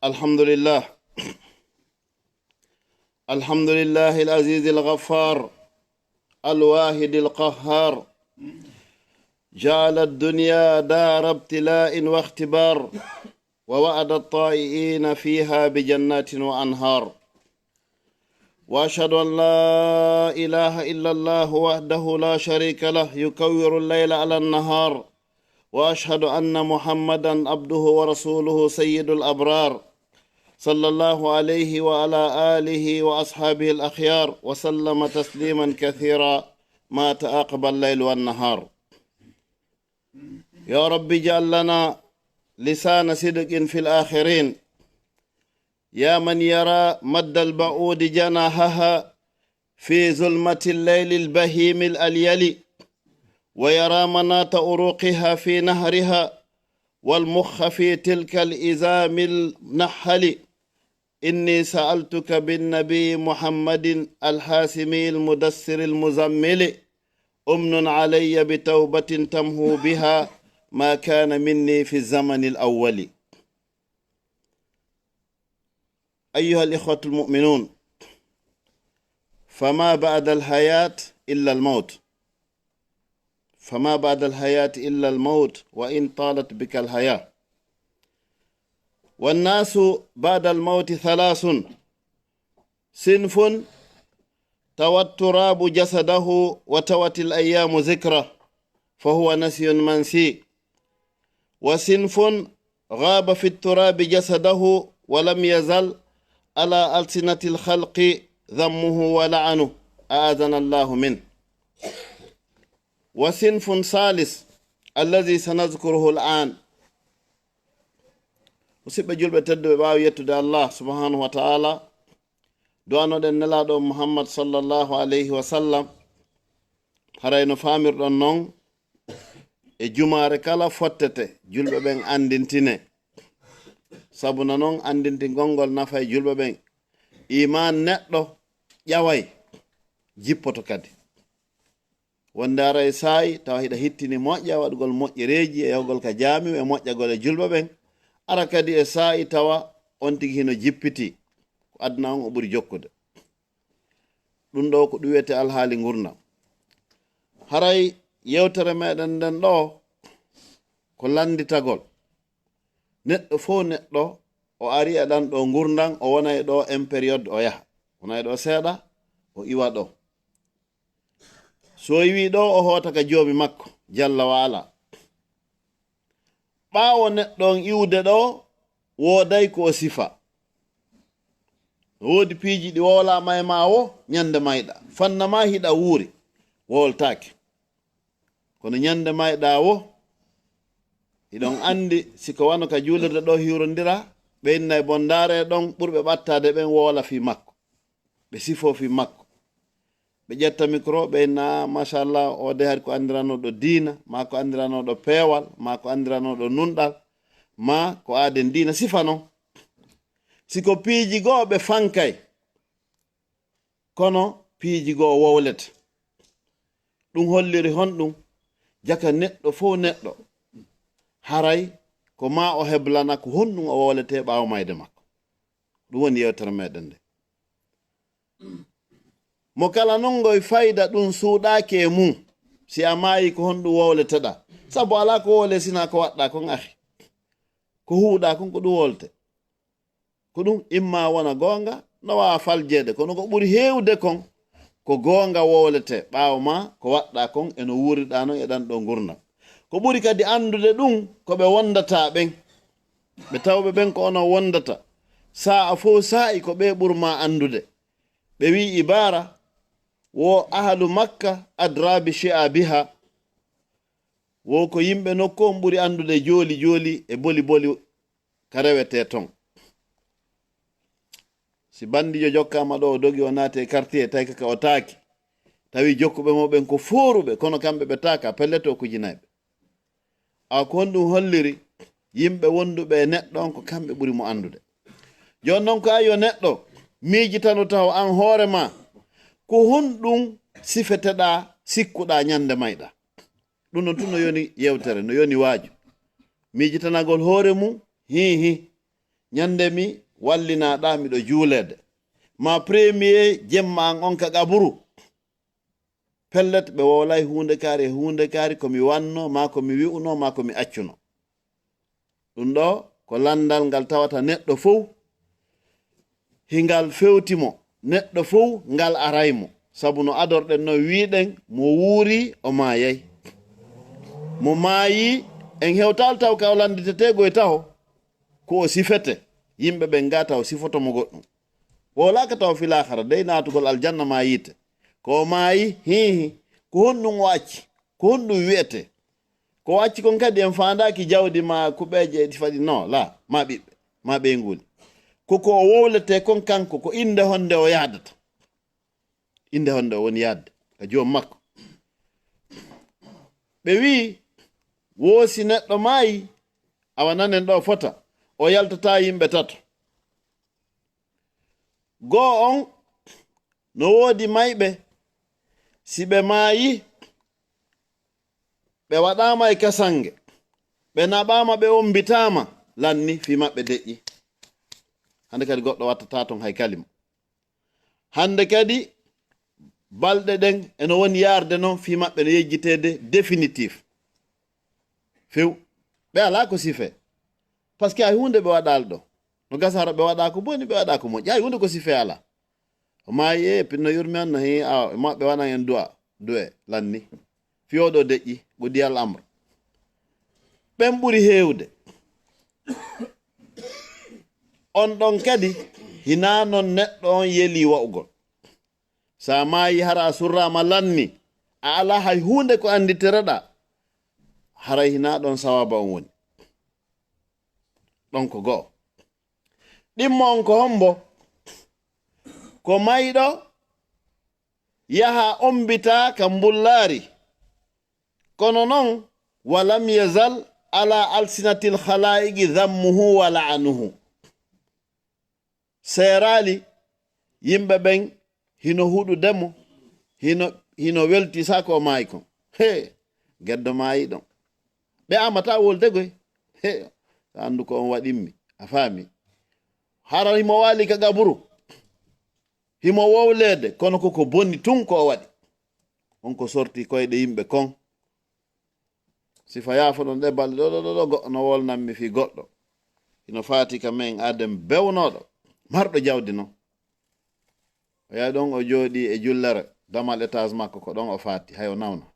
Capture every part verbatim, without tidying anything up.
الحمد لله. الحمد لله العزيز الغفار، الواحد القهار، جعل الدنيا دار ابتلاء واختبار، ووعد الطائعين فيها بجنات وأنهار. وأشهد أن لا إله إلا الله وحده لا شريك له، يكور الليل على النهار، وأشهد أن محمدا عبده ورسوله سيد الأبرار، صلى الله عليه وعلى آله وأصحابه الأخيار وسلم تسليما كثيرا ما تعاقب الليل والنهار. يا رب اجعل لنا لسان صدق في الآخرين، يا من يرى مد البعوض جناحها في ظلمة الليل البهيم الأليل، ويرى مناة عروقها في نهرها، والمخ في تلك العظام النحل. إني سألتك بالنبي محمد الحاسمي المدثر المزمل، أمن علي بتوبة تمحو بها ما كان مني في الزمن الأول. أيها الإخوة المؤمنون، فما بعد الحياة إلا الموت، فما بعد الحياة إلا الموت وإن طالت بك الحياة. والناس بعد الموت ثلاث: صنف طوى التراب جسده وطوت الأيام ذكره فهو نسي منسي، وصنف غاب في التراب جسده ولم يزل على ألسنة الخلق ذمه ولعنه، أعاذنا الله منه. وصنف ثالث الذي سنذكره الآن. Musidɓe julɓe tedduɓe, ɓaawo yettude Allah subhanahu wa ta'ala, du'anoɗen Nelaaɗo Muhammad sallallahu alayhi wa sallam, haray no faamirɗon non, e jumaare kala fottete, julɓe ɓen anndintine. Sabuna non anndintingol ngol nafay julɓe ɓen. Iman neɗɗo ƴaway, jippoto kadi. Wonde ara e saa'i tawa hiɗa hittini moƴƴa, waɗugol moƴƴereeji e yahugol ka jaamiu e moƴƴagol e julɓe ɓen. Ara kadi e saa'i tawa on tigi hino jippiti, ko aduna on o ɓuri jokkude. Ɗum ɗo ko ɗum wiyete alhaali ngurndan. Haray yewtere meɗen nden ɗo ko lannditagol. Neɗɗo fow neɗɗo o ari e ɗan ɗo ngurndan, o wonay ɗo en période o yaha. Wonay ɗo seeɗa, o iwa ɗo. So o iwi ɗo, o hoota ka joomi makko, jalla wa ala. Ɓaawo neɗɗo on iwude ɗo, wooday ko o sifa. No woodi piiji ɗi wowlaama e maa wo, ñande mayɗa. Fanna maa hiɗa wuuri, wowltaake. Kono ñande mayɗa wo, hiɗon anndi, si ko wano ka juulirde ɗo hiwrondira, ɓe inna e bondaare ɗon, ɓurɓe ɓattaade ɓen wowla fii makko. Ɓe sifoo fii makko. Ɓe ƴetta mikro, ɓe inna, "Machallah, o de hari ko anndiranooɗo diina, maa ko anndiranooɗo peewal, maa ko anndiranooɗo nunɗal, maa ko aaden diina sifa non." Si ko piiji goo ɓe fankay, kono piiji goo wowlete. Ɗum holliri honɗum? Jaka neɗɗo fow neɗɗo, haray ko maa o heblana ko honɗum o wowletee ɓaawo mayde makko. Ɗum woni yewtere meɗen nde. Mo kala non ngoy fayda ɗum suuɗaaki e mum, si a maayi ko honɗum wowleteɗaa? Sabu alaa ko wowle sinaa ko waɗɗaa kon, ahi. Ko huuɗaa kon ko ɗum wowlete. Ko ɗum imma wona goonga, no waawa faljeede, kono ko ɓuri heewde kon, ko goonga wowlete ɓaawo maa ko waɗɗaa kon e no wuuriɗaa non e ɗan ɗo ngurndan. Ko ɓuri kadi anndude ɗum ko ɓe wondataa ɓen. Ɓe tawɓe ɓen ko onon wondata. Saa'a fow saa'i ko ɓe ɓur maa anndude. Ɓe wi'i ibaara, wo ahalu Makka adra bi shi'abiha. Wo ko yimɓe nokku on ɓuri anndude jooli jooli e boli boli ka rewetee ton. Si bandiijo jokkaama ɗo, o dogi, o naati e quartier, tawi ka o taaki. Tawi jokkuɓe mo ɓen ko fooruɓe, kono kamɓe ɓe taaka, pellet o kujinay ɓe. Awa ko honɗum holliri? Yimɓe wonduɓe e neɗɗo on, ko kamɓe ɓuri mo anndude. Jooni non ko a yo neɗɗo, miijitano taho an hoore maa, ko honɗum sifeteɗaa, sikkuɗaa ñande mayɗa? Ɗum non tun no yoni yewtere, no yoni waaju. Miijitanagol hoore mum, hii, hii. Ñande mi wallinaɗa miɗo juuleede, ma premier jemma an on ka qaburu. Pellet, ɓe wowlay huunde kaari e huunde kaari, ko mi wanno, ma ko mi wi'uno, ma ko mi accuno. Ɗum ɗo ko lanndal ngal tawata neɗɗo fow, hingal fewti mo, neɗɗo fow ngal aray mo. Sabu no adorɗen noon, wi'ɗen mo wuuri, o maayay. Mo maayi, en hewtaali taw ka o lannditete goy taho, ko o sifete. Yimɓe ɓen ga taw sifoto mo goɗɗum. Wowlaaka taw fil aakhira, dey naatugol aljanna ma yiite. Ko o maayi, hiihi, ko honɗum o acci? Ko honɗum wi'ete? Ko o acci kon kadi en faandaaki jawdi ma kuɓeeje e ɗi faɗi, no, la, ma ɓiɓɓe, ma ɓeynguuli. Ko ko o wowlete kon kanko, ko innde honde o yahdata? Innde honde o woni yahdde ka joom makko? Ɓe wi'i, wo si neɗɗo maayi, awa nanen ɗo fota, o yaltata yimɓe tato. Goo on, no woodi mayɓe, si ɓe maayi, ɓe waɗaama e kasange, ɓe naɓaama, ɓe ommbitaama, lanni fii maɓɓe deƴƴi. Hannde kadi goɗɗo wattata ton hay kalima. Hannde kadi balɗe ɗen eno woni yaarde noon, fii maɓɓe no yejjiteede définitif. Few. Ɓe alaa ko sife. Parce que hay huunde ɓe waɗaali ɗo. No gasa hara ɓe waɗa ko boni, ɓe waɗa ko moƴƴi. Hay huunde ko sife alaa. O maayi, e pinno yurmi an no hee, awa, e maɓɓe waɗan en du'a, du'e, lanni. Fii oɗo deƴƴi, qudiyal amr. Ɓen ɓuri heewde. On ɗon kadi, hinaa non neɗɗo on yelii wa'ugol. Sa maayi hara a surraama lanni, a alaa hay huunde ko annditereɗaa, haray hinaa ɗon sawaaba on woni. Ɗon ko go'o. Ɗimmo on ko hombo? Ko mayɗo yaha ommbita ka mbullaari. Kono non, walam yazal ala alsinatil khalaiqi dhammuhu wa la'anuhu. Seeraali yimɓe ɓen hino huɗude mo, hino, hino welti sa ko o maayi kon. He, geddo maayi ɗon. Ɓe amata wolde goy. He, sa anndu ko on waɗimmi, a faami. Hara himo waali ka gaburu. Himo wowleede, kono ko ko boni tun ko o waɗi. On ko sorti koyɗe yimɓe kon. Sifa yaafoɗon ɗe balɗe ɗo, ɗo, ɗo, ɗo, goɗɗo no wolnammi fii goɗɗo. Hino faati ka men aden bewnooɗo, marɗo jawdi non. O yahi ɗon, o jooɗii e jullere, damal étage makko, ko ɗon o faati, hay o nawna.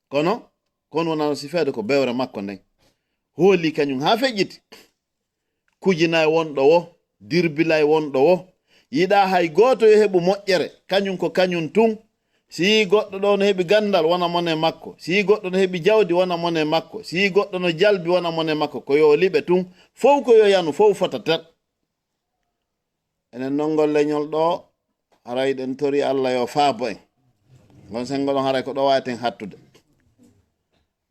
Kono, kon wonano sifeede ko bewre makko nden. Hooli kañum haa feƴƴiti. Kujinay wonɗo wo, dirbilay wonɗo wo. Yiɗaa hay gooto yo heɓu moƴƴere, kañum ko kañum tun. Si yii goɗɗo ɗo no heɓi ganndal, wona mone makko. Si yii goɗɗo no heɓi jawdi, wona mone makko. Si yii goɗɗo no jalbi, wona mone makko. Ko yo o liɓe tun. Fow ko yo yanu, fow fota ter. Enen non ngol leñol ɗo, haray ɗen tori Allah yo faabo en. Ngon sengo ɗon haray ko ɗo waaweten hattude.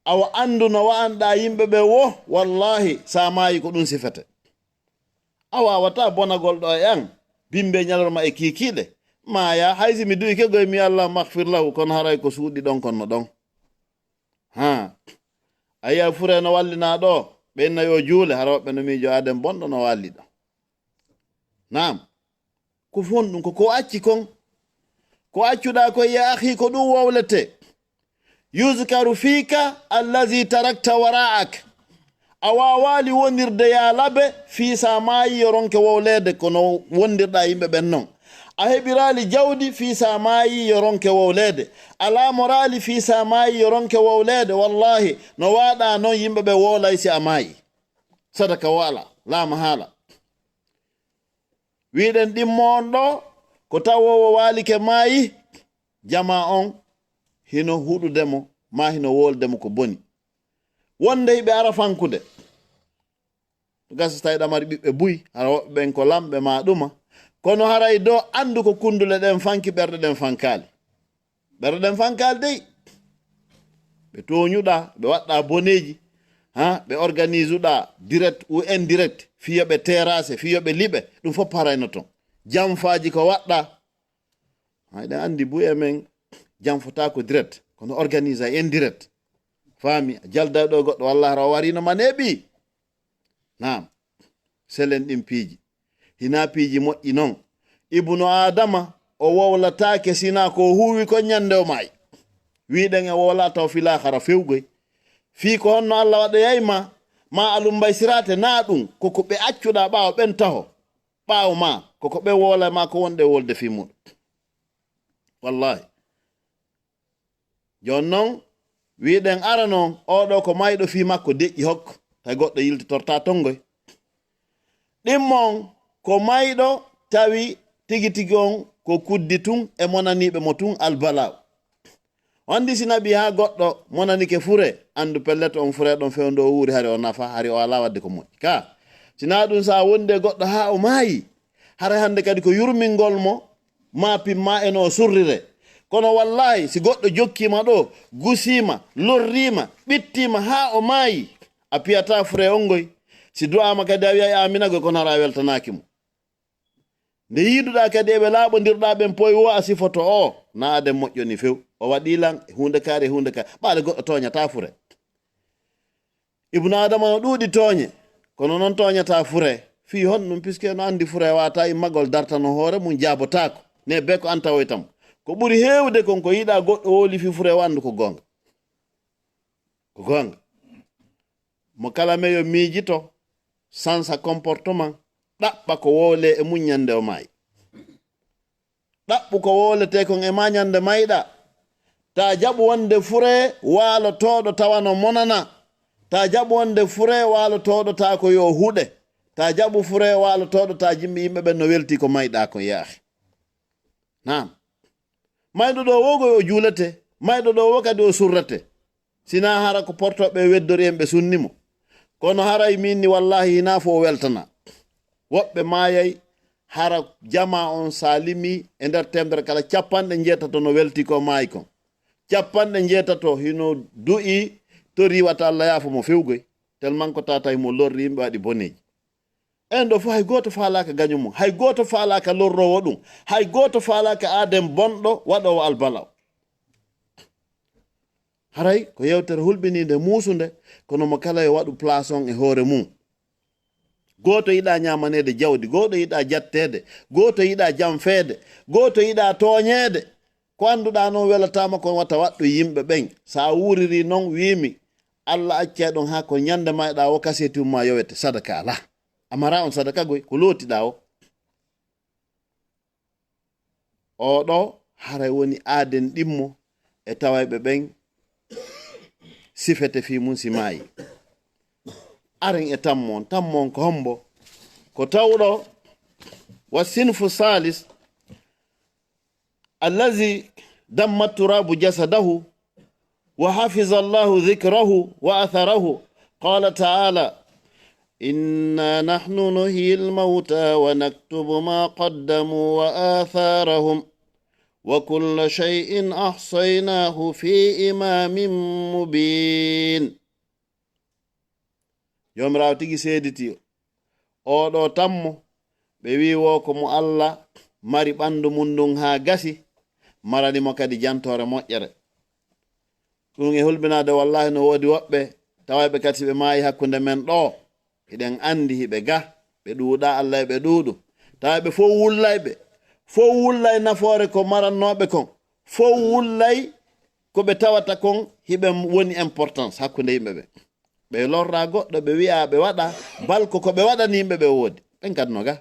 Awa anndu no wa'anɗaa yimɓe ɓe wo, wallaahi, sa maayi ko ɗum sifete. Awa a wata bonagol ɗo e an, bimbe ñalorma e kiikiiɗe. Maaya, hay si mi du'ike goy mi Allah maghfir lahu, kono haray ko suuɗi ɗon kon no ɗon. Ha. A yi'a fure no wallina ɗo, ɓe inna yo juule, hara woɓɓe no miijo aden bonɗo no walli ɗo. Naam. Ko fon ɗum ko ko acci kon. Ko accuɗaa ko ya akhi ko ɗum wowlete. Yuzkaru fika allazi tarakta wara'ak. A waawaali wondirde yaa labe fii sa maayi yo ronke wowleede kono wondirɗaa yimɓe ɓen non. A heɓiraali jawdi fii sa maayi yo ronke wowleede. A laamoraali fii sa maayi yo ronke wowleede. Wallaahi, no waaɗaa non yimɓe ɓe wowlay si a maayi. Sadaka wo alaa, laama haala. Wiɗen ɗimmo on ɗo, ko taw o waalike maayi, jama on hino huɗude mo, ma hino wolde mo ko boni. Wonde hiɓe ara fankude. Gasa tawi ɗamari ɓiɓɓe buy, hara woɓɓe ɓen ko lamɓe ma ɗuma. Kono haray do anndu ko kundule ɗen fanki, ɓerɗe ɗen fankaali. Ɓerɗe ɗen fankaali dey. Ɓe tooñuɗaa, ɓe waɗɗaa boneeji, ha, ɓe organisuɗaa direct ou indirect, fii yo ɓe terrasse, fii yo ɓe liɓe, ɗum fof parayno ton. Jamfaaji ko waɗɗaa. Ha, eɗen anndi buy e men jamfotaako direct, kono organise indirect. Faami, a jalday ɗo goɗɗo, walla hara o warino ma neeɓi. Naam. Selen ɗin piiji. Hinaa piiji moƴƴi non. Ibnu Aadama, o wowlataake sinaa ko o huuwi kon ñande o maayi. Wiiɗen e wowla taw fii laakara fewgoy. Fii ko honno Alla waɗoyay ma, ma a lummbay siraate, naa ɗun, ko ko ɓe accuɗaa ɓaawo ɓen taho. Ɓaawo maa, ko ko ɓe wowlay ma ko wonɗe wolde fii muɗum. Wallaahi. Jooni non, wiiɗen ara non, oo ɗoo ko mayɗo fii makko deƴƴi hokko, tawi goɗɗo yiltitortaa ton ngoy. Ɗimmo on, ko mayɗo tawi tigi tigi on ko kuddi tun e monaniiɓe mo tun albalaaw. On anndi si naɓii haa goɗɗo monanike fure, anndu pellet on fure ɗon fewndo o wuuri, hari o nafa, hari o alaa waɗde ko moƴƴi. Ka, si naa ɗun, so a wondi e goɗɗo haa o maayi, haray hannde kadi ko yurmingol mo, maa pimma e no o surrire. Kono wallaahi, si goɗɗo jokkiima ɗoo, gusiima, lorriima, ɓittiima haa o maayi, a piyataa fure on ngoy. Si du'aama kadi a wi'ay aamina goy, kono hara a weltanaaki mo. Nde yiiduɗaa kadi e ɓe laaɓondirɗaa ɓen poy woo a sifoto oo, naa aden moƴƴoni few. O waɗii lan huunde kaari e huunde kaari. Ɓaade goɗɗo tooñataa fure. Ibnu Aadama no ɗuuɗi tooñe, kono non tooñataa fure. Fii honɗun? Puisque no anndi fure waawataa immagol dartano hoore mun jaabotaako. Ne bee ko an tawoyta mo. Ko ɓuri heewude kon ko yiɗaa goɗɗo wowlii fii fure o anndu ko goonga. Ko goonga. Mo kala men yo miijito, sansa comportement, ɗaɓɓa ko wowlee e mun ñande o maayi. Ɗaɓɓu ko wowletee kon e maa ñande mayɗaa. Taa jaɓu wonde fure waalotooɗo tawa no monana. Taa jaɓu wonde fure waalotooɗo taa ko yo huɗe. Taa jaɓu fure waalotooɗo taa jimmi yimɓe ɓen no weltii ko mayɗaa kon, yaahi. Naam. Mayɗo ɗoo woo ko o juuletee, mayɗo ɗoo woo kadi o surretee. Sinaa hara ko portooɓe weddori en ɓe sunni mo. Kono haray min ni wallaahi hinaa fof o weltanaa. Woɓɓe maayay hara jamaa on, so a limii e nder teemedere kala capanɗe njeetato no weltii ko maayi kon. Capanɗe njeetato hino du'ii, torii wata Alla yaafo mo fewgoy. Tellement ko tawata himo lorri yimɓe, waɗi boneeji. En ɗoo fof hay gooto faalaaka gaño mum, hay gooto faalaaka lorroowo ɗum, hay gooto faalaaka aaden bonɗo waɗoowo albalaw. Haray ko yewtere hulɓiniinde, muusunde, kono mo kala yo waɗu place on e hoore mum. Gooto yiɗaa ñaamaneede jawdi, gooto yiɗaa jatteede, gooto yiɗaa janfeede, gooto yiɗaa tooñeede. Ko annduɗaa non welataama kon, wata waɗɗu yimɓe ɓen. So a wuuririi non, wiimi, Alla accay ɗon haa ko ñande mayɗaa woo, kaseeti mum maa yowete, sadaka alaa. A maraa on sadaka goy, ko lootiɗaa o. Oo ɗoo haray woni aaden ɗimmo e tawayɓe ɓen sifete fii mum si maayi. Aren e tammo on. Tammo on ko hombo? Ko tawɗo wa sinfu salis, allazi damma turabu jasadahu وحفظ الله ذكره وأثره. قال تعالى: إنا نحن نحيي الموتى ونكتب ما قدموا وآثارهم وكل شيء أحصيناه في إمام مبين. Joomiraawo tigi seeditii. Oo ɗoo tammo, ɓe wi'i woo ko mo Alla mari ɓanndu mum ndun haa gasi, marani mo kadi jantoore moƴƴere. Ɗum e hulɓinaade wallaahi no woodi woɓɓe tawayɓe kadi si ɓe maayi hakkunde men ɗoo, hiɗen anndi hiɓe ga, ɓe ɗuuɗaa, Alla e ɓe ɗuuɗu. Tawa ɓe fow wullay ɓe, fow wullay nafoore ko marannooɓe kon, fow wullay ko ɓe tawata kon hiɓe woni importance hakkunde yimɓe ɓe. Ɓe lorra goɗɗo, ɓe wi'a ɓe waɗa, bal ko ko ɓe waɗani yimɓe ɓe woodi. Ɓen kadi no ga.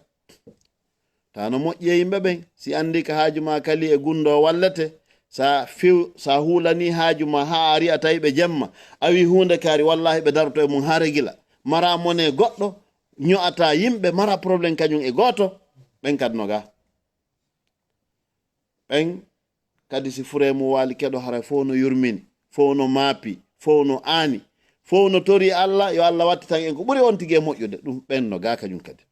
Taa no moƴƴi e yimɓe ɓen, si anndi ka haaju maa kali e gunndoo wallete, sa few, sa huulanii haaju maa haa a ri'a tawi ɓe jemma, a wi'i huunde kaari, wallaahi ɓe daroto e mum haa regila. Mara mone goɗɗo, ño'ataa yimɓe, mara problème kañum e gooto, ɓen kadi no ga. Ɓen kadi si furee mum waali keɗo, haray fow no yurmini, fow no maapi, fow no aani, fow no torii Alla, yo Alla wattitan en ko ɓuri on tigi e moƴƴude. Ɗum ɓen no ga kañum kadi.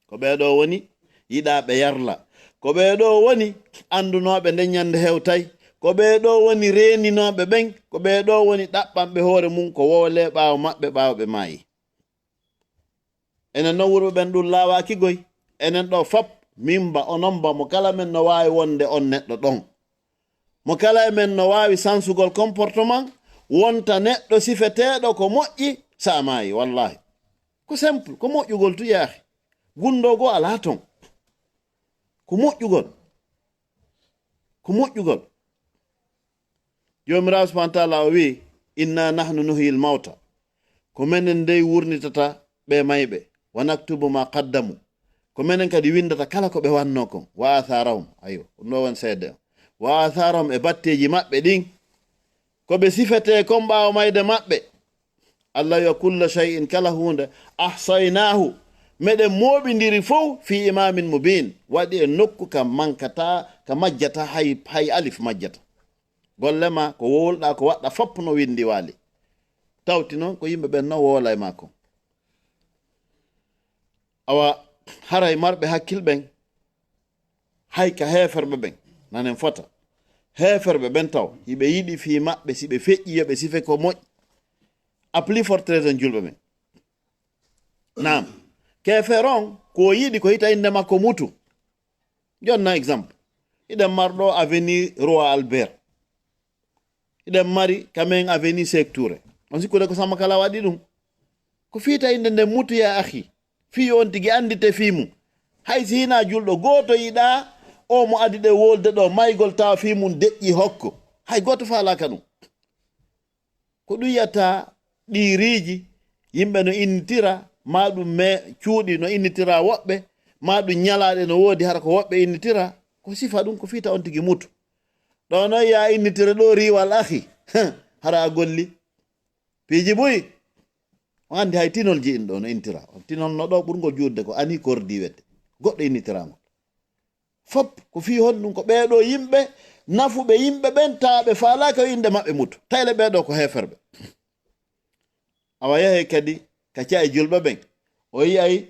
Ko ɓee ɗoo woni yiɗaaɓe yarla. Ko ɓee ɗoo woni anndunooɓe nden ñande hewtay. Ko ɓee ɗoo woni reeninooɓe ɓen. Ko ɓee ɗoo woni ɗaɓɓanɓe hoore mum ko wowlee ɓaawo maɓɓe, ɓaawo ɓe maayi. Enen non wurɓe ɓen ɗum laawaaki goy. Enen ɗoo fop, min ba, onon ba, mo kala men no waawi wonde on neɗɗo ɗon. Mo kala e men no waawi sansugol comportement, wonta neɗɗo sifeteeɗo ko moƴƴi, sa maayi, wallaahi. Ko simple, ko moƴƴugol tu, yaahi. Gunndoo goo alaa toon. Ko moƴƴugol. Ko moƴƴugol. Joomiraaɗo subhaanahu wa taala o wi'i, "Inna nahnu nuhyil mawta." Ko menen dey wurnitata ɓe mayɓe. "Wa naktubu ma qaddamu." Ko menen kadi winndata kala ko ɓe wannoo kon. "Wa athaarahum." Aywa, ɗum ɗoo woni seede on. "Wa athaarahum", e batteeji maɓɓe ɗin. Ko ɓe sifetee kon ɓaawo mayde maɓɓe. Allah yo kulla shay'in, kala huunde, ahsaynaahu, meɗen mooɓindiri fow, fi imaamin mubiin, waɗi e nokku ka mankataa, ka majjataa, hay, hay alif majjataa. Golle maa, ko wowluɗaa ko waɗɗaa fof no winndi waali. Tawti noon ko yimɓe ɓen no wowla e maa kon. Awa, haray marɓe hakkil ɓen, hay ka heeferɓe ɓen, nanen fota. Heeferɓe ɓen taw, hiɓe yiɗi fii maɓɓe, si ɓe feƴƴi, yo ɓe sife ko moƴƴi. À plus forte raison julɓe ɓen. Naam, keefeero on, ko o yiɗi ko hita innde makko mutu. Jonna exemple, hiɗen mari ɗoo avenue Roi Albert. Hiɗen mari quand même avenue Sékou Touré. On sikkude ko Samakala waɗi ɗum? Ko fii ta innde nden mutu, yaa akhi. Fii on tigi anndite fii mum. Hay si hinaa julɗo, gooto yiɗaa o mo adi ɗe wolde ɗoo maygol tawa fii mum deƴƴi hokko. Hay gooto faalaaka ɗum. Ko ɗum yiyata ɗi riiji, yimɓe no innitira, maa ɗum me cuuɗi no innitira woɓɓe, maa ɗum ñalaaɗe no woodi hara ko woɓɓe innitira, ko sifa ɗum ko fii ta on tigi mutu. Ɗoo noon yaa innitire ɗoo riiwal akhi, hara a golli. Piiji buy, on anndi hay tinol ji'in ɗoo no innitira. On tinol no ɗoo ɓurngol juutde ko ani kordi wiyete. Goɗɗo innitiraangol. Fop ko fii honɗum? Ko ɓee ɗoo yimɓe nafuɓe yimɓe ɓen, tawa ɓe faalaaka yo innde maɓɓe mutu. Tayle ɓee ɗoo ko heeferɓe. Awa, yahe kadi ka ca'i julɓe ɓen. O yi'ay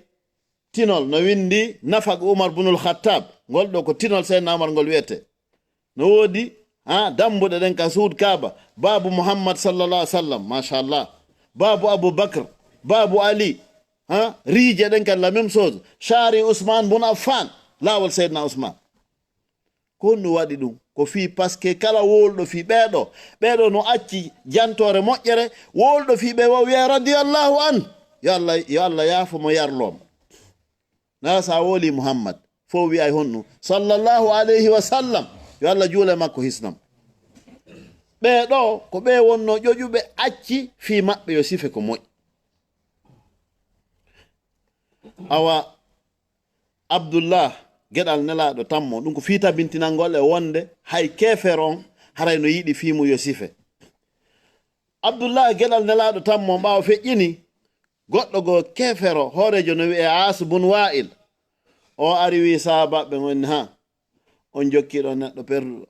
tinol no winndi Nafaq Umar bunul Khattab. Ngol ɗoo ko tinol Seydina Umar ngol wi'ete. No woodi, ha, dambuɗe ɗen ka suud Kaaba. Baabu Muhammad sallallahu alaihi wasallam, mashallah. Baabu Abu Bakr, baabu Ali, ha, riije ɗen kadi la même chose. Shari Usman bun Affan, laawol Seydina Usman. Ko honɗum waɗi ɗum? Ko fii, parce que kala wowluɗo fii ɓee ɗoo, ɓee ɗoo no acci jantoore moƴƴere, wowluɗo fii ɓe wo wi'a radiyallahu an. Yo Allah, yo Allah yaafo mo, yarloo mo. Na sa wowlii Muhammad, fow wi'ay honɗum? Sallallahu alayhi wa sallam. Yo Allah juule makko hisnam. Ɓee ɗoo, ko ɓee wonnoo ƴoƴuɓe, acci fii maɓɓe yo sife ko moƴƴi. Awa, Abdullah, geɗal Nelaaɗo tammo, ɗum ko fii tabintinangol e wonde hay keefeero on haray no yiɗi fii mum yo sife. Abdullah, geɗal Nelaaɗo tammo, ɓaawo feƴƴini, goɗɗo goo keefeero hooreejo no wi'ee Aas bun Waa'il. O ari wi'i sahaabaaɓe ɓen, o inni, "Ha, on jokkiiɗo neɗɗo perduɗo.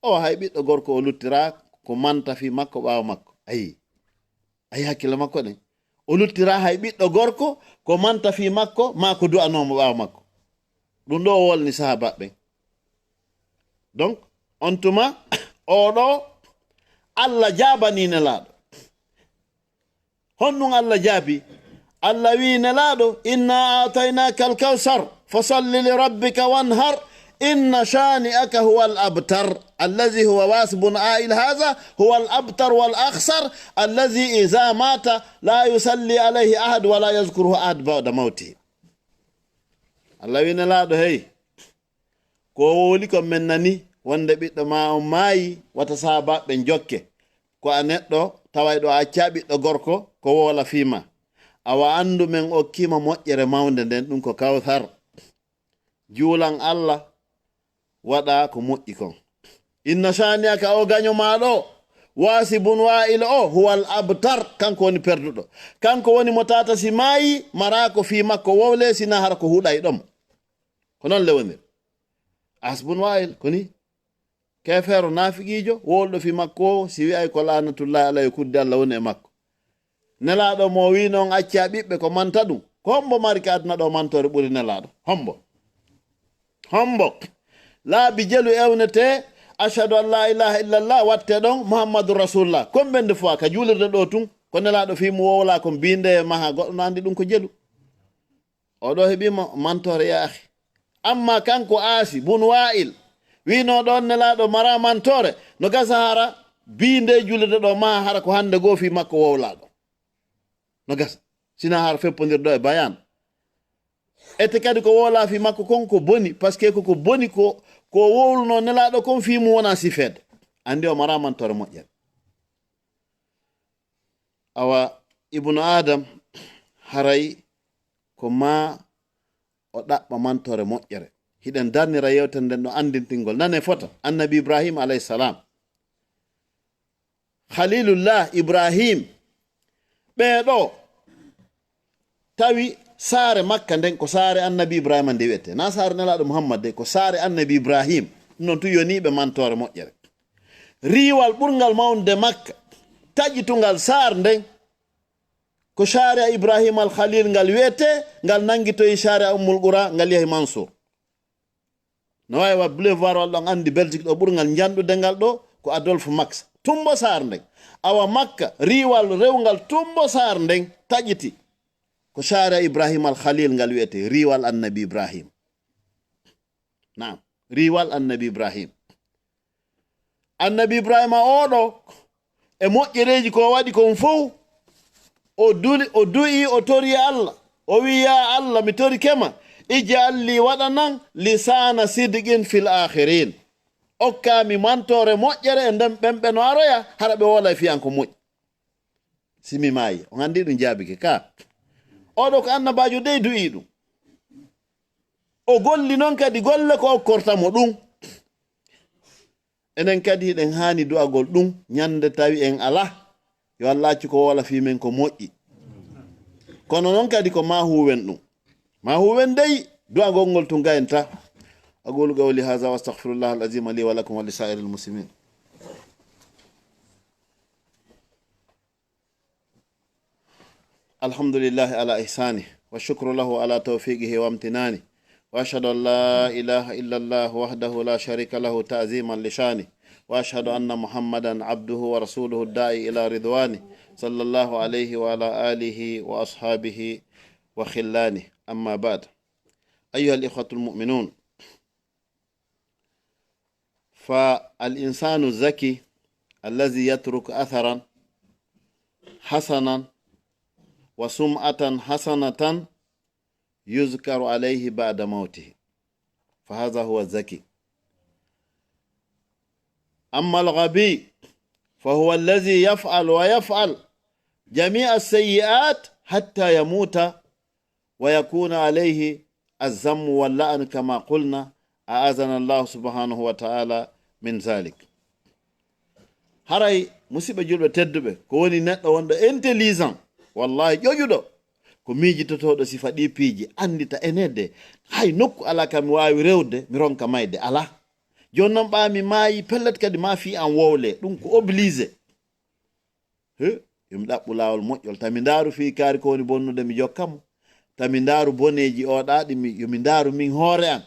O hay ɓiɗɗo gorko o luttiraa ko manta fii makko ɓaawo makko." Ayi. Ayi hakkille makko ɗen. O luttiraa hay ɓiɗɗo gorko ko manta fii makko, maa ko du'anoo mo ɓaawo makko. Ɗum ɗoo o wolni sahaabaaɓe ɓen. Donc, on tuma, oo ɗoo, Allah jaabanii Nelaaɗo. Honɗum Allah jaabi? Allah wi'i Nelaaɗo, "Inna a'taynaka al-kawsar, fasalli li rabbika wanhar, inna shani'aka huwa al-abtar, allazi huwa Waas bun Aa'il haza, huwa al-abtar wal akhsar, allazi iza mata la yusalli alayhi ahad wa la yazkuruhu ahad ba'da mawtihi." Allah wi'i Nelaaɗo, hey, ko wowli kon men nani, wonde ɓiɗɗo maa on maayi, wata sahaabaaɓe ɓen jokke. Ko a neɗɗo tawayɗo a accaa ɓiɗɗo gorko ko wowla fii maa. Awa anndu men okkii ma moƴƴere mawnde nden, ɗum ko Kawsar. Juulan Allah, waɗaa ko moƴƴi kon. Inna shani'aka, o gaño maa ɗoo, Waasi bun Waa'il o, huwal abtar, kanko woni perduɗo. Kanko woni mo tata si maayi, maraa ko fii makko wowlee, sinaa hara ko huɗayɗo mo. Ko non le woniri. Aas bun Waa'il, ko ni? Keefeero naafiqiijo, wowluɗo fii makko o, si wi'ay ko laanatullaahi alayhi, kudde Allah woni e makko. Nelaaɗo mo wi'i non accaa ɓiɓɓe ko manta ɗum. Ko hombo mari ka aduna ɗoo mantoore ɓuri Nelaaɗo? Hombo? Hombo? Laabi jelu ewnetee, "Ashhadu an laa ilaaha illallah", wattee ɗon, "Muhammadu Rasulullah." Kon ɓen de fo ka juulirde ɗoo tun, ko Nelaaɗo fii mo wowlaa kon biinde e maha, goɗɗo no andi ɗum ko jelu. O ɗoo heɓiima mantoore, yaa akhi. Amma kanko Aasi bun Waa'il, wi'unoo ɗon Nelaaɗo maraa mantoore, no gasa hara biinde juulirde ɗoo maa hara ko hande goo fii makko wowlaa ɗon. No gasa. Tina har feppondirɗo e bayan. Ete kadi ko wowla fii makko kon ko boni, parce que ko, ko boni ko, ko wowluno Nelaaɗo kon fii mum wona sifeede. Anndi o mara mantoore moƴƴere. Awa, Ibnu Adam, haray ko ma o ɗaɓɓa mantoore moƴƴere. Hiɗen darnira yewtere nden ɗo anndintingol. Nane fota, Annabi Ibrahim alayhi salam. Khalilullah Ibrahim. Ɓee ɗo tawi saare Makka nden ko saare Annabi Ibrahima nde wi'etee. Na saare Nelaaɗo Muhammad de, ko saare Annabi Ibrahim. Ɗum noon tun yonii ɓe mantoore moƴƴere. Riiwal ɓurngal mawnude Makka, taƴitungal saar nden, ko Sharia Ibrahim al Khalil ngal wi'etee, ngal nanngitoyi Sharia Ummul Qura, ngal yahi Mansour. No waawi wa boulevard walla on anndi Belgique ɗo ɓurngal njanɗude ngal ɗo ko Adolphe Max. Tumbo saar nden. Awa Makka, riiwal rewngal tumbo saar nden taƴiti. Ko Sharia Ibrahim al Khalil ngal wi'etee, riiwal Annabi Ibrahim. Naam, riiwal Annabi Ibrahim. Annabi Ibrahima oo ɗo, e moƴƴereeji ko o waɗi kon fow, o duli, o du'ii, o torii Allah. O wi'i, "Yaa Allah, mi torike ma, ij'al lii, waɗanan, lisaana sidqin fil aakhiriin." Okkaa mi mantoore moƴƴere e nden ɓen ɓe no aroya, hara ɓe wowlay fii an ko moƴƴi. Si mi maayi, on anndi ɗum jaabike ka. Oo ɗo ko annabaajo dey du'ii ɗum. O golli non kadi golle ko okkorta mo ɗum. Enen kadi hiɗen haani du'agol ɗum ñande tawi en alaa. Yo Allah accu ko wowla fii men ko moƴƴi. Kono non kadi ko ma huuwen ɗum. Ma huuwen dey du'agol ngol tun gayen ta. أقول قولي هذا وأستغفر الله العظيم لي ولكم ولسائر المسلمين. الحمد لله على إحسانه، والشكر له على توفيقه وامتنانه، وأشهد أن لا إله إلا الله وحده لا شريك له تعظيما لشانه، وأشهد أن محمدا عبده ورسوله الداعي إلى رضوانه، صلى الله عليه وعلى آله وأصحابه وخلانه. أما بعد، أيها الإخوة المؤمنون، فالإنسان الذكي الذي يترك أثرا حسنا وسمعة حسنة يذكر عليه بعد موته، فهذا هو الذكي. أما الغبي فهو الذي يفعل ويفعل جميع السيئات حتى يموت ويكون عليه الذم واللعن كما قلنا، أعاذنا الله سبحانه وتعالى من ذلك. Haray, musiɓɓe julɓe tedduɓe, ko woni neɗɗo wonɗo intelligent, wallahi ƴoƴuɗo, ko miijitotooɗo sifa ɗii piiji, anndita enede, hay nokku alaa ka mi waawi rewde, mi ronka mayde, alaa. Jooni non ɓaa mi maayi, pellet kadi ma fii an wowle, ɗum ko obligé. He, yo mi ɗaɓɓu laawol moƴƴol. Tami ndaaru fii kaari ko woni bonnude, mi jokka mo. Tami ndaaru boneeji o ɗaaɗi, mi, yo mi ndaaru min hoore an.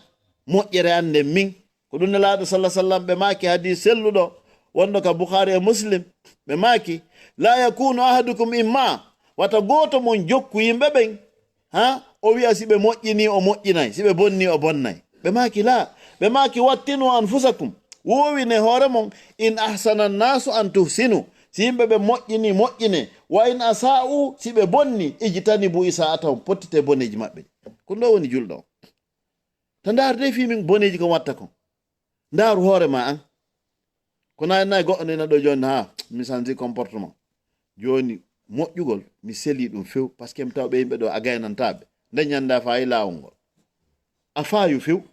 Moƴƴere an nden min. Ko ɗum Nelaaɗo salla sallam ɓe maaki hadis selluɗo, wonɗo ka Bukhari e Muslim. Ɓe maaki, "La yakunu ahadukum imma." Wata gooto mon jokku yimɓe ɓen. Ha? O wi'a si ɓe moƴƴini, o moƴƴinay. Si ɓe bonni, o bonnay. Ɓe maaki, "La." Ɓe maaki, "Wattinu anfusakum." Woowine hoore mon, "In ahsana annaasu an tuhsinu." Si yimɓe ɓe moƴƴini, moƴƴine. "Wa in asa'u," si ɓe bonni, "Ijtanibu isa'atahum," pottite boneeji maɓɓe. Ko ɗo woni julɗo on. Ta ndaaru dey fii min boneeji ko watta kon. Ndaaru hoore ma an. Ko nayi nayi goɗɗo nena ɗo jooni, ha, mi sanji comportement. Jooni moƴƴugol, mi seli ɗum few, parce que mi taw ɓe yimɓe ɗo a gaynantaa ɓe. Nde ñande a faayi laawol ngol. A faayu few.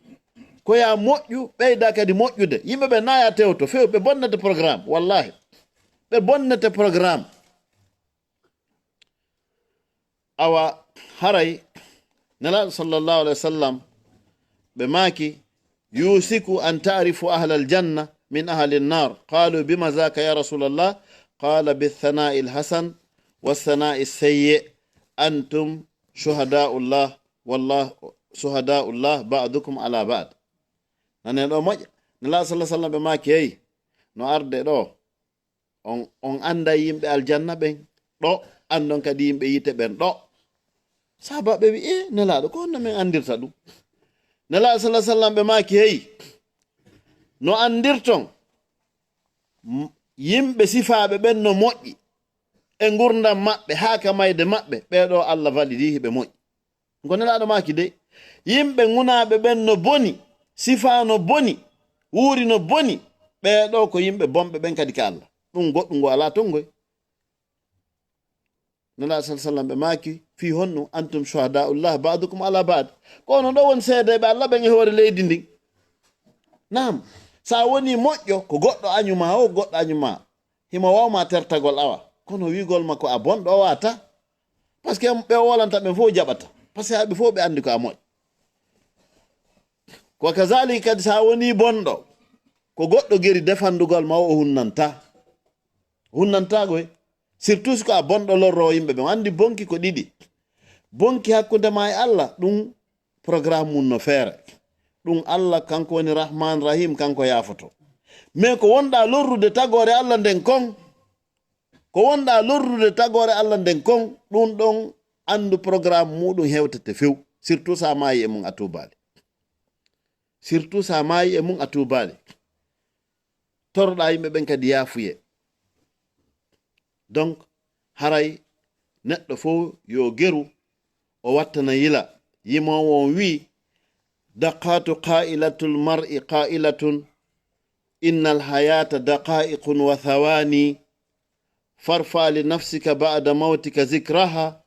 Ko ya moƴƴu, ɓeyda kadi moƴƴude. Yimɓe ɓe naya tewto few, ɓe bonnete programme, wallahi. Ɓe bonnete programme. Awa haray Nelaaɗo sallallahu alayhi wa sallam ɓe maaki, "Yusiku an ta'rifu ahlal janna min ahlin nar." Qalu, "Bima zaka ya Rasulallah?" Qala, "Bi thana'il hasan wa thana'i sayyi. Antum shuhada'ullah, wallah, shuhada'ullah ba'dukum ala ba'd." Nane ɗo moƴƴa. Nelaaɗo sallallahu alayhi wa sallam ɓe maaki, "Hey, no arde ɗo. On, on annday yimɓe aljanna ɓen ɗo, anndon kadi yimɓe yiite ɓen ɗo." Sahabaaɓe ɓe wi, "E, Nelaaɗo, ko honno min anndirta ɗum?" Nelaaɗo sallallahu alaihi wasallam ɓe maaki, "Hey, no anndirton m-, yimɓe sifaaɓe ɓen no moƴƴi, e ngurndam maɓɓe haa ka mayde maɓɓe, ɓee ɗoo Allah validii hiɓe moƴƴi. Ko Nelaaɗo maaki dey, yimɓe ŋunaaɓe ɓen no boni, sifaa no boni, wuuri no boni, ɓee ɗoo ko yimɓe bonɓe ɓen kadi ka Allah. Ɗum goɗɗum ngo alaa ton ngoy. Nelaaɗo sallallaahu alayhi wa sallam ɓe maaki, fii honno, antum shuhadaa'ullah ba'dukum ala ba'd. Ko onon ɗoo woni seedeeɓe Allah ɓen e hoore leydi ndin. Naam, so a wonii moƴƴo, ko goɗɗo añu maa o, goɗɗo añu maa. Himo waaw maa tertagol awa. Kono wi'ugol ma ko a bonɗo o waata. Parce que ɓe o wolanta ɓen fof jaɓata. Parce que ɓe fof ɓe anndi ko a moƴƴo. Ko kazaalika kadi so a wonii bonɗo, ko goɗɗo geri defandugol ma o, o hunnanta. Hunnanta koy. Surtout si ko a bonɗo lorroowo yimɓe ɓen. Anndi bonki ko ɗiɗi. Bonki hakkunde ma e Allah, ɗum programme mum no feere. Ɗum Allah, kanko woni Rahman Rahim, kanko yaafoto. Mais ko wonɗaa lorrude tagoore Allah nden kon, ko wonɗaa lorrude tagoore Allah nden kon, ɗum ɗon anndu programme muɗum hewtete few. Surtout so a maayi e mum a tuubaali. Surtout so a maayi e mum a tuubaali. Toroɗaa yimɓe ɓen kadi yaafuye. Donc, haray neɗɗo fof yo geru, o wattana yila. Yimoowo on wi'i, daqatu qailatul mar'i qailatun, innal hayata daqaiqun wa thawani, farfa li nafsika ba'da mawtika zikraha,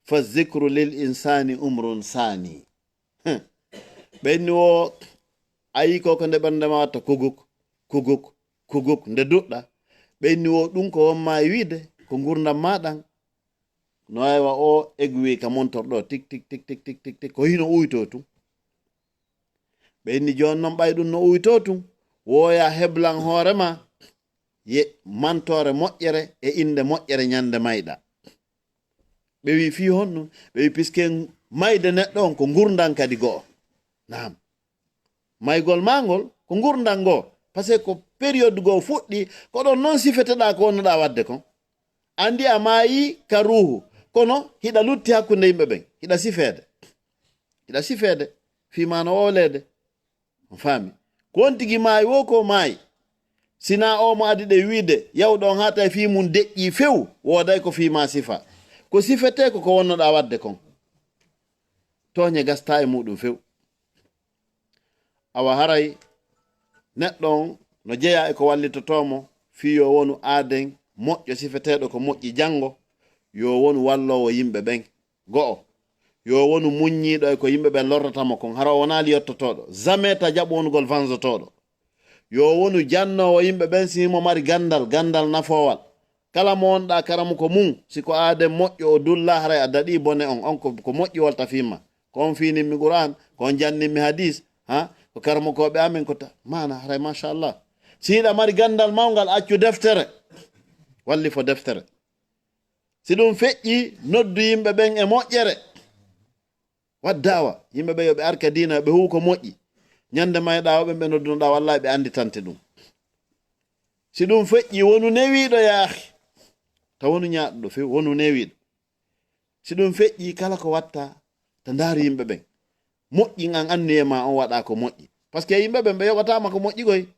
fa zikru lil insani umrun sani. Ɓe inni wo, a yii ko, ko nde ɓernde ma watta kuguk, kuguk, kuguk, nde duɗɗa. Ɓe inni wo, ɗum ko won ma e wiide, ko ngurdam ma ɗan. No aywa o egwi ka montor ɗo, tik, tik, tik, tik, tik, tik, tik, ko hino uyto tun. Ɓe inni jooni non ɓay ɗum no uyto tun, woya heblan hoore ma, ye mantoore moƴƴere e innde moƴƴere ñande mayɗa. Ɓe wi fii honno? Ɓe wi puisque mayde neɗɗo on ko ngurdan kadi go'o. Naam. Maygol maa ngol ko ngurdan goo. Parce que ko période goo fuɗɗi, ko ɗon non sifeteɗaa ko wonnoɗaa waɗde kon. Anndi a maayi ka ruuhu, kono hiɗa lutti hakkunde yimɓe ɓen. Hiɗa sifeede. Hiɗa sifeede. Fii maa no wowleede. On faami? Ko on tigi maayi woo ko maayi. Sinaa oo mo adi ɗe wiide, yawɗo on haa tawi fii mum deƴƴii few, wooday ko fii maa sifa. Ko sifetee ko ko wonnoɗaa waɗde kon. Tooñe gastaa e muɗum few. Awa haray neɗɗo on no jeyaa e ko wallitotoo mo fii yo wonu aaden moƴƴo sifeteeɗo ko moƴƴi janngo, yo wonu walloowo yimɓe ɓen. Go'o, yo wonu muññiiɗo e ko yimɓe ɓen lorrata mo kon, hara o wonaali yottotooɗo. Jamais ta jaɓu wonugol vanzotooɗo. Yo wonu jannoowo yimɓe ɓen si himo mari ganndal, ganndal nafoowal. Kala mo wonɗaa karamuko mum, si ko aaden moƴƴo o dullaa, haray a daɗii bone on, on ko, ko moƴƴi wolta fii ma. Ko on fiinimmi Qur'aan, ko on janninmi hadiis, ha? Ko karamokooɓe amen ko ta-, maana, haray machallah. Si hiɗa mari ganndal mawngal, accu deftere. Wallifo deftere. Si ɗum feƴƴii, noddu yimɓe ɓen e moƴƴere. Waɗ daawa, yimɓe ɓe yo ɓe ar ka diina, yo ɓe huuw ko moƴƴi. Ñande mayɗaa o ɓen ɓe noddunoɗaa, wallaahi ɓe annditante ɗum. Si ɗum feƴƴii, wonu newiiɗo yaa akhi. Ta wonu ñaaɗuɗo few, wonu newiiɗo. Si ɗum feƴƴii, kala ko watta, ta ndaaru yimɓe ɓen. Moƴƴi an anniyee ma on waɗaa ko moƴƴi. Parce que yimɓe ɓen ɓe yoɓataa ma ko moƴƴi koy.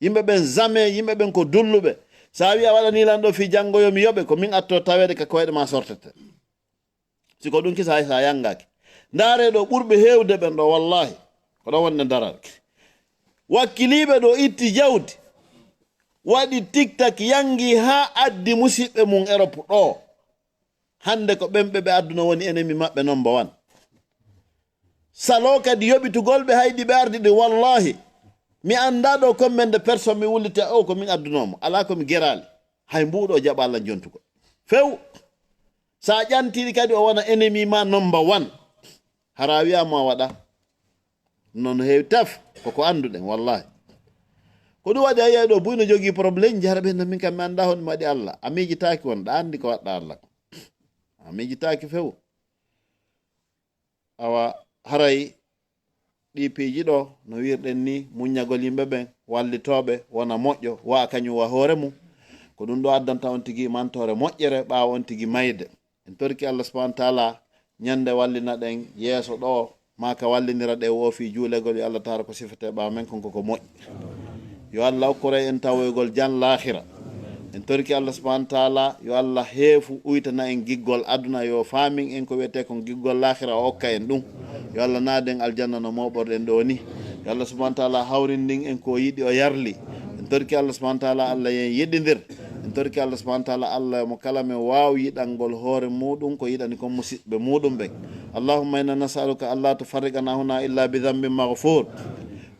Yimɓe ɓen jamais, yimɓe ɓen ko dulluɓe. Sa wi'i a waɗanii lan ɗo fii janngo yo mi yoɓe, ko min atto taweede ka koyɗe ma sortete. Si ko ɗum kisa hay sa yanngaaki. Ndaaree ɗo ɓurɓe heewde ɓen ɗo, wallaahi. Ko ɗo wonde ndaral. Wakkiliiɓe ɗo itti jawdi. Waɗi tiktak yanngi haa addi musiɓɓe mum Europe ɗo. Hannde ko ɓen ɓe ɓe adduno woni ennemi maɓɓe number one. Saloo kadi yoɓitugol ɓe hayɗi ɓe ardi ɗi, wallaahi. Mi anndaa ɗo combien de personne mi wulliti o ko min addunoo mo. Alaa ko mi geraali. Hay mbuuɗo jaɓa lan jontugol. Few. Sa ƴantiiɗi kadi o wona ennemi ma number one. Hara wi'a mo a waɗa. Non heewi tef. Ko ko annduɗen, wallaahi. Ko ɗum waɗi a yi'ay ɗo buy no jogii problème ji, hara ɓe na min kam mi anndaa honɗum waɗi Allah. A miijitaaki won, ɗa anndi ko waɗɗa Allah ko. A miijitaaki few. Awa haray ɗii piiji ɗo, no wiirɗen ni, muññagol yimɓe ɓen, wallitooɓe, wona moƴƴo, wa'a kañum wa hoore mum. Ko ɗum ɗo addanta on tigi mantoore moƴƴere ɓaawo on tigi mayde. En torki Allah subhanahu wa taala ñande wallina ɗen yeeso ɗo, maa ka wallinira ɗe wo fii juulegol, yo Allah taala ko sifete ɓaawo men kon koko moƴƴi. Yo Allah okkore en tawoygol jan laakhira. En torki Allah subhanahu wa taala yo Allah heefu uytana en giggol aduna, yo faamin en ko wiyetee kon giggol laakhira, o okka en ɗum. Yo Allah naadu en aljanna no mooɓorɗen ɗoo ni. Yo Allah subhanahu wa taala hawrindin en ko yiɗi o yarli. En torki Allah subhanahu wa taala Allah yen yiɗindir. En torki Allah subhanahu wa taala Allah mo kala men waaw yiɗangol hoore muɗum ko yiɗani kon musiɓɓe muɗum ɓen. اللهم إنا نسألك ألا تفرقنا هنا إلا بذنب مغفور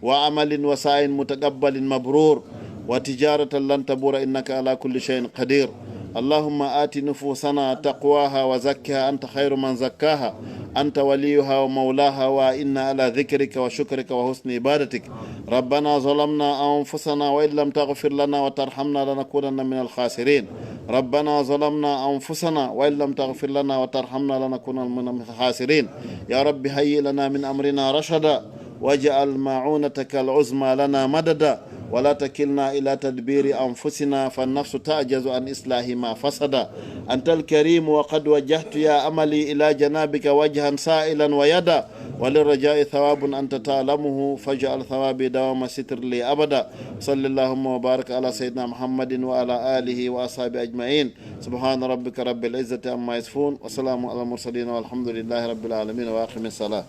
وعمل وسعي متقبل مبرور وتجارة لن تبور إنك على كل شيء قدير. اللهم آت نفوسنا تقواها وزكها أنت خير من زكاها أنت وليها ومولاها وأعنا على ذكرك وشكرك وحسن عبادتك. ربنا ظلمنا أنفسنا وإن لم تغفر لنا وترحمنا لنكونن من الخاسرين. ربنا ظلمنا أنفسنا وإن لم تغفر لنا وترحمنا لنكونن من الخاسرين. يا رب هيئ لنا من أمرنا رشدا واجعل معونتك العظمى لنا مددا ولا تكلنا إلى تدبير أنفسنا فالنفس تعجز عن إصلاح ما فسد. أنت الكريم وقد وجهت يا أملي إلى جنابك وجها سائلا ويدا وللرجاء ثواب أنت تعلمه فاجعل ثوابي دوام ستر لي أبدا. صل اللهم وبارك على سيدنا محمد وعلى آله وأصحابه أجمعين. سبحان ربك رب العزة عما يصفون وسلام على المرسلين والحمد لله رب العالمين وأقم الصلاة.